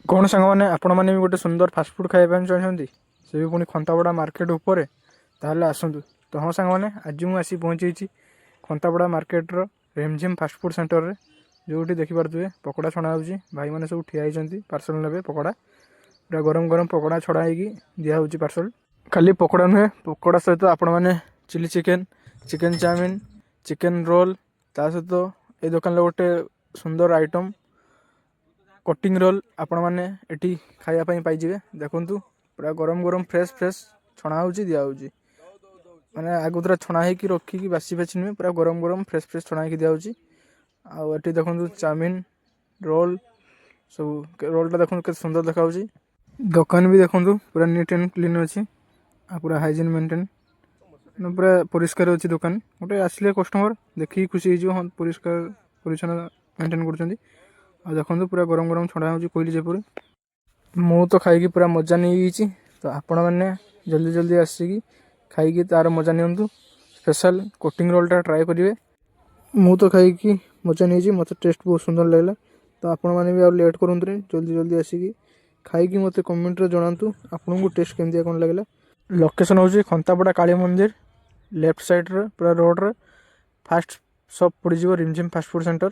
କ'ଣ ସାଙ୍ଗମାନେ, ଆପଣମାନେ ବି ଗୋଟେ ସୁନ୍ଦର ଫାଷ୍ଟଫୁଡ଼୍ ଖାଇବା ପାଇଁ ଚାହୁଁଛନ୍ତି, ସେ ବି ପୁଣି ଖନ୍ତାପଡ଼ା ମାର୍କେଟ ଉପରେ? ତାହେଲେ ଆସନ୍ତୁ। ତ ହଁ ସାଙ୍ଗମାନେ, ଆଜି ମୁଁ ଆସି ପହଞ୍ଚିଛି ଖନ୍ତାପଡ଼ା ମାର୍କେଟର ରିମଝିମ୍ ଫାଷ୍ଟଫୁଡ଼୍ ସେଣ୍ଟରରେ, ଯେଉଁଠି ଦେଖିପାରୁଥିବେ ପକୋଡ଼ା ଛଣା ହେଉଛି। ଭାଇମାନେ ସବୁ ଠିଆ ହେଇଛନ୍ତି, ପାର୍ସଲ୍ ନେବେ ପକୋଡ଼ା। ପୁରା ଗରମ ଗରମ ପକୋଡ଼ା ଛଣା ହେଇକି ଦିଆହେଉଛି ପାର୍ସଲ୍। ଖାଲି ପକୋଡ଼ା ନୁହେଁ, ପକୋଡ଼ା ସହିତ ଆପଣମାନେ chilli chicken, chicken chowmein, chicken roll, ତା ସହିତ ଏ ଦୋକାନରେ ଗୋଟେ ସୁନ୍ଦର ଆଇଟମ୍ କଟିଂ ରୋଲ୍ ଆପଣମାନେ ଏଠି ଖାଇବା ପାଇଁ ପାଇଯିବେ। ଦେଖନ୍ତୁ, ପୁରା ଗରମ ଗରମ ଫ୍ରେଶ୍ ଫ୍ରେଶ୍ ଛଣା ହେଉଛି, ଦିଆହେଉଛି। ମାନେ ଆଗତୁରା ଛଣା ହେଇକି ରଖିକି ବାସି ଫାସି ନୁହେଁ, ପୁରା ଗରମ ଗରମ ଫ୍ରେଶ୍ ଫ୍ରେଶ୍ ଛଣା ହେଇକି ଦିଆହେଉଛି। ଆଉ ଏଠି ଦେଖନ୍ତୁ, ଚାଉମିନ୍, ରୋଲ୍ ସବୁ। ରୋଲ୍ଟା ଦେଖନ୍ତୁ, କେତେ ସୁନ୍ଦର ଦେଖାଯାଉଛି। ଦୋକାନ ବି ଦେଖନ୍ତୁ, ପୁରା ନିଟ୍ ଆଣ୍ଡ କ୍ଲିନ୍ ଅଛି ଆଉ ପୁରା ହାଇଜିନ୍ ମେଣ୍ଟେନ୍, ମାନେ ପୁରା ପରିଷ୍କାର ଅଛି ଦୋକାନ। ଗୋଟେ ଆସିଲେ କଷ୍ଟମର ଦେଖିକି ଖୁସି ହେଇଯିବ, ହଁ, ପରିଷ୍କାର ପରିଚ୍ଛନ୍ନ ମେଣ୍ଟେନ୍ କରୁଛନ୍ତି। ଆଉ ଦେଖନ୍ତୁ, ପୁରା ଗରମ ଗରମ ଛଣା ହେଉଛି। କହିଲି ଯେପରି, ମୁଁ ତ ଖାଇକି ପୁରା ମଜା ନେଇଯାଇଛି। ତ ଆପଣମାନେ ଜଲ୍ଦି ଜଲ୍ଦି ଆସିକି ଖାଇକି ତାର ମଜା ନିଅନ୍ତୁ। ସ୍ପେଶାଲ୍ କୋଟିଂ ରୋଲ୍ଟା ଟ୍ରାଏ କରିବେ। ମୁଁ ତ ଖାଇକି ମଜା ନେଇଛି, ମୋତେ ଟେଷ୍ଟ ବହୁତ ସୁନ୍ଦର ଲାଗିଲା। ତ ଆପଣମାନେ ବି ଆଉ ଲେଟ୍ କରନ୍ତୁନି, ଜଲ୍ଦି ଜଲ୍ଦି ଆସିକି ଖାଇକି ମୋତେ କମେଣ୍ଟରେ ଜଣାନ୍ତୁ ଆପଣଙ୍କୁ ଟେଷ୍ଟ କେମିତିଆ କ'ଣ ଲାଗିଲା। ଲୋକେସନ୍ ହେଉଛି ଖନ୍ତାପଡ଼ା କାଳୀ ମନ୍ଦିର ଲେଫ୍ଟ ସାଇଡ଼୍ରେ, ପୁରା ରୋଡ଼ରେ ଫାଷ୍ଟ ସପ୍ ପଡ଼ିଯିବ, ରିମଝିମ୍ ଫାଷ୍ଟଫୁଡ଼୍ ସେଣ୍ଟର।